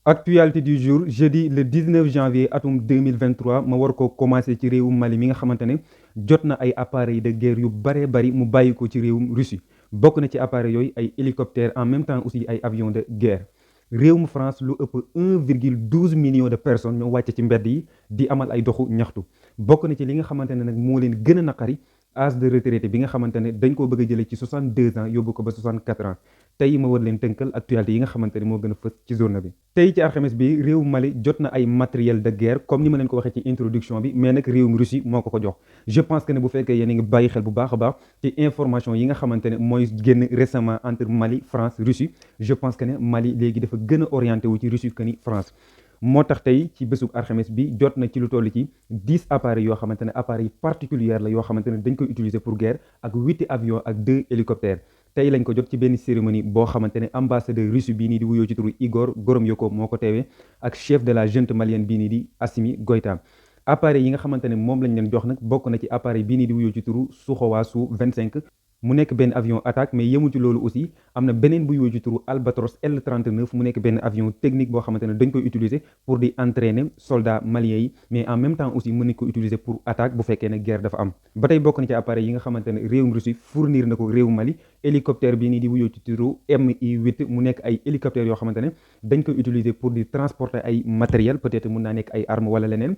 actualité du jour jeudi le 19 janvier atum 2023 ma war ko commencé ci réewum Mali mi nga xamante ne jot na ay appareils de guerre yu baree bari mu bàyyi ko ci réewum Russie bokk na ci appareils yooyu ay hélicoptères en même temps aussi ay avions de guerre réewum France lu ëpp 1,12 million de personnes ñoo wàcce ci mbedd yi di amal ay doxu ñaxtu bokk na ci li nga xamante ne nag moo leen gën a naqari âge de retraité bi nga xamante ne dañ koo bëgg a jëlee ci 62 ans yóbbu ko ba 64 ans tey ma war leen tënkal actualité yi nga xamante ne moo gën a fës ci journée bi tey ci alxames bi réew Mali jot na ay matériel de guerre comme ni ma leen ko waxee ci introduction bi mais nag réewum Russie moo ko jox je pense que ne bu fekkee yéen a ngi bàyyi xel bu baax a baax ci information yi nga xamante ne mooy génn récemment entre Mali France Russie je pense que ne Mali léegi dafa gën a orienté wu ci Russie que ni France moo tax tey ci bésub alxames bi jot na ci lu toll ci 10 appareils yoo xamante ne appareils particuliers la yoo xamante ne dañ koy utiliser pour guerre ak 8 avions ak 2 hélicoptères tey lañ ko jot ci benn cérémonie boo xamante ne ambassadeur Russie bii nii di wuyoo ci turu Igor Goromyoko moo ko teewee ak chef de la junte malienne bii nii di Assimi Goïta appareil yi nga xamante ne moom lañ leen jox nag bokk na ci appareil bii nii di wuyoo ci turu Sukhoi Su-25 mu nekk benn avion attaque mais yemul ci loolu aussi am na beneen bu wuyoo ci turu Albatros L39 mu nekk benn avion technique boo xamante ne dañ koy utiliser pour di entraîner soldats maliens yi mais en même temps aussi mën nañ ko utiliser pour attaque bu fekkee ne guerre dafa am ba tey bokk na ci appareil yi nga xamante ne réewum Russie fournir na ko réewum Mali hélicoptère bii nii di wuyoo ci turu Mi-8 mu nekk ay hélicoptères yoo xamante ne dañ koy utiliser pour di transporter ay matériel peut-être mun naa nekk ay armes wala leneen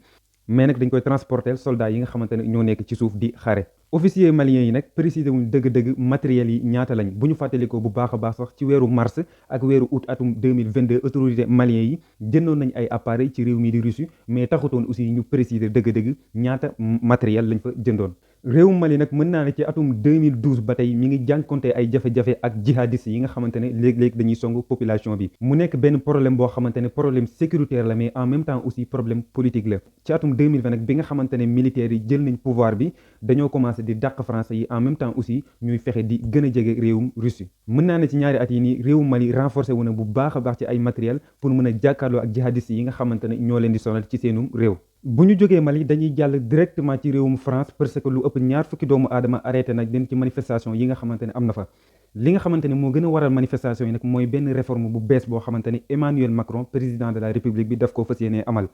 mais nag dañ koy transporter soldats yi nga xamante ne ñoo nekk ci suuf di xare officier maliens yi nag préciser wuñ dëgg-dëgg matériel yi ñaata lañ bu ñu fàttalikoo bu baax a baax sax ci weeru mars ak weeru août atum 2022 autorité maliens yi jëndoon nañ ay appareil ci réew mi di Russie mais taxutoon aussi ñu préciser dëgg-dëgg ñaata matériel lañ fa jëndoon réewum Mali nag mën naa ne ci atum 2012 ba tey mi ngi jànkonte ay jafe-jafe ak jihadistes yi nga xamante ne léeg-léeg dañuy song population bi mu nekk benn problème boo xamante ne problème sécuritaire la mais en même temps aussi problème politique la ci atum 2020 nag bi nga xamante ne militaires yi jël nañ pouvoir bi dañoo commencé di dàq français yi en même temps aussi ñuy fexe di gën a jege réewum Russie mën naa ne ci ñaari at yi nii réewum Mali renforcé wu na bu baax a baax ci ay matériel pour mën a jàkkaarloo ak jihadistes yi nga xamante ne ñoo leen di sonal ci seenum réew bu ñu jógee Mali dañuy jàll directement ci réewum France parce que lu ëpp ñaar fukki doomu aadama arrêté nag den ci manifestation yi nga xamante ne am na fa li nga xamante ne moo gën a waral manifestation yi nag mooy benn réforme bu bees boo xamante ne Emmanuel Macron président de la République bi daf ko fas yéenee amal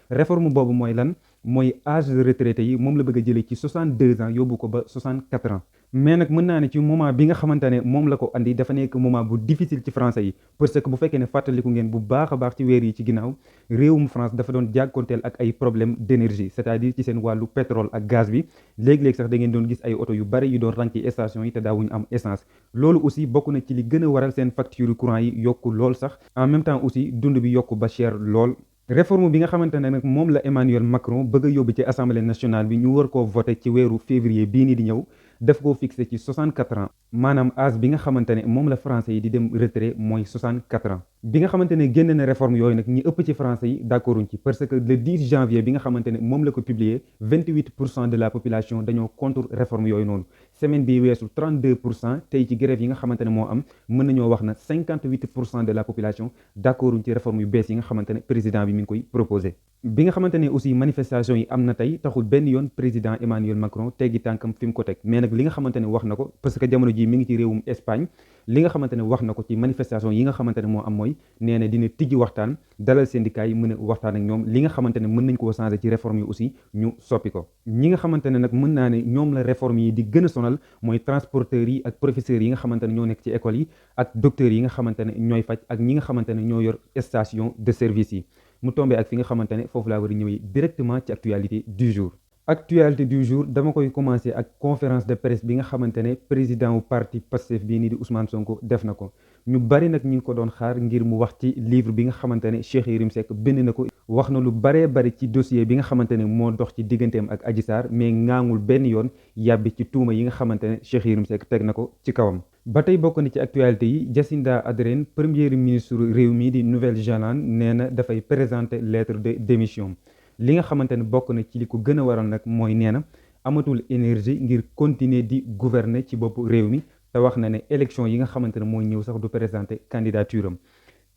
réforme boobu mooy lan mooy âge de retraité yi moom la bëgg a jëlee ci 62 ans yóbbu ko ba 64 ans mais nag mën naa ne ci moment bi nga xamante ne moom la ko andi dafa nekk moment bu difficile ci français yi parce que bu fekkee ne fàttaliku ngeen bu baax a baax ci weer yi ci ginnaaw réewum France dafa doon jàkkoonteel ak ay problème d'énergie c'est-à-dire ci seen wàllu pétrole ak gaz bi léegi-léegi sax da ngeen doon gis ay oto yu bari yu doon rang ci station yi te daawuñu am essence loolu aussi bokk na ci li gën a waral seen facture courant yi yokku lool sax en même temps aussi dund bi yokku ba cher lool réforme bi nga xamante ne nag moom la Emmanuel Macron bëgg a yóbbu ci assemblée nationale bi ñu war koo voté ci weeru février bii nii di ñëw daf koo fixé ci 64 ans maanaam âge bi nga xamante ne moom la français yi di dem retraite mooy 64 ans bi nga xamante ne génn na réforme yooyu nag ñi ëpp ci français yi d'accorduñ ci parce que le 10 janvier bi nga xamante ne moom la ko publié 28% de la population dañoo contre réforme yooyu noonu semaine bi weesu 32% tey ci grève yi nga xamante ne moo am mën nañoo wax na 58% de la population d'accorduñ ci réforme yu bees yi nga xamante ne président bi mi ngi koy proposé bi nga xamante ne aussi manifestation yi am na tey taxul benn yoon président Emmanuel Macron teggi tànkam fi mu ko teg mais nag li nga xamante ne wax na ko parce que jamono ji mi ngi ci réewum Espagne li nga xamante ne wax na ko ci manifestation yi nga xamante ne moo am mooy nee na dina tijji waxtaan dalal syndicat yi mën a waxtaan ak ñoom li nga xamante ne mën nañ koo changer ci réforme yi aussi ñu soppi ko ñi nga xamante ne nag mën naa ne ñoom la réforme yi di gën a sonal mooy transporteurs yi ak professeurs yi nga xamante ne ñoo nekk ci école yi ak docteurs yi nga xamante ne ñooy faj ak ñi nga xamante ne ñoo yor station de service yi mu tombé ak fi nga xamante ne foofu laa war a ñëwee directement ci actualité du jour actualité du jour dama koy commencer ak conférence de presse bi nga xamante ne président wu parti Pastef bii nii di Ousmane Sonko def na ko ñu bari nag ñu ngi ko doon xaar ngir mu wax ci livre bi nga xamante ne Cheikh Yérim Seck bind na ko wax na lu baree bari ci dossier bi nga xamante ne moo dox ci digganteem ak Adji Sarr mais ngaangul benn yoon yàbbi ci tuuma yi nga xamante ne Cheikh Yérim Seck teg na ko ci kawam ba tey bokk na ci actualité yi Jacinda Ardern premier ministre réew mi di Nouvelle-Zélande nee na dafay présenter lettre de démission li nga xamante ne bokk na ci li ko gën a waral nag mooy nee na amatul énergie ngir continuer di gouverner ci bopp réew mi te wax na ne élection yi nga xamante ne mooy ñëw sax du présenter candidature am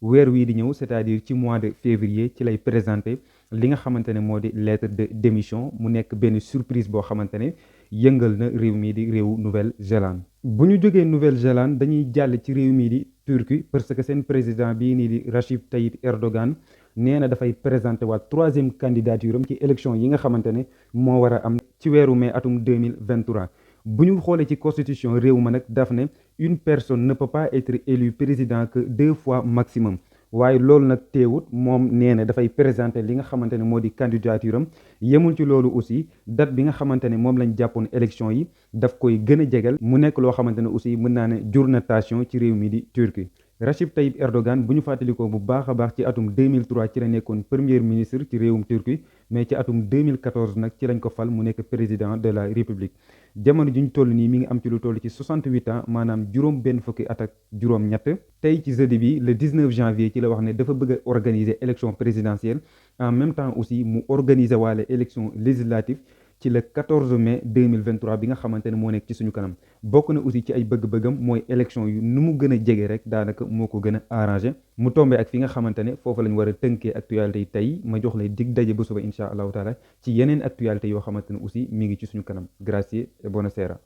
weer wii di ñëw c'est-à-dire ci mois de février ci lay présenter li nga xamante ne moo di lettre de démission mu nekk benn surprise boo xamante ne yëngal na réew mii di réewu Nouvelle-Zélande. bu ñu jógee Nouvelle-Zélande dañuy jàll ci réew mii di Turquie parce que seen président bii nii di Recep Tayyip Erdogan nee na dafay présenté waat troisième candidature am ci élection yi nga xamante ne moo war a am ci weeru mai atum 2023. bu ñu xoolee ci constitution réew ma nag daf ne une personne ne peut pas être élu président que 2 fois maximum. waaye loolu nag teewut moom nee na dafay présenter li nga xamante ne moo di candidature am yemul ci loolu aussi date bi nga xamante ne moom lañ jàppoon élection yi daf koy gën a jegal mu nekk loo xamante ne aussi mën naa ne jur na tension ci réew mi di Turquie. Recep Tayyip Erdogan bu ñu fàttalikoo bu baax a baax ci atum 2003 ci la nekkoon premier ministre ci réewum Turquie mais ci atum 2014 nag ci lañ ko fal mu nekk président de la république. jamono ji ñu toll nii mi ngi am ci lu toll ci 68 ans maanaam juróom benn fukki at ak juróom-ñett tey ci jeudi bi le 19 janvier ci la wax ne dafa bëgg a organiser élection présidentielle en même temps aussi mu organiser waale élection législative ci le 14 mai 2023 bi nga xamante ne moo nekk ci suñu kanam bokk na aussi ci ay bëgg-bëggam mooy élection yu nu mu gën a jege rek daanaka moo ko gën a arrangé mu tombé ak fi nga xamante ne foofu lañ war a tënkee actualité yi tey ma jox lay dig daje ba suba incha allahu taala ci yeneen actualité yoo xamante ne aussi mi ngi ci suñu kanam grazie et buonasera.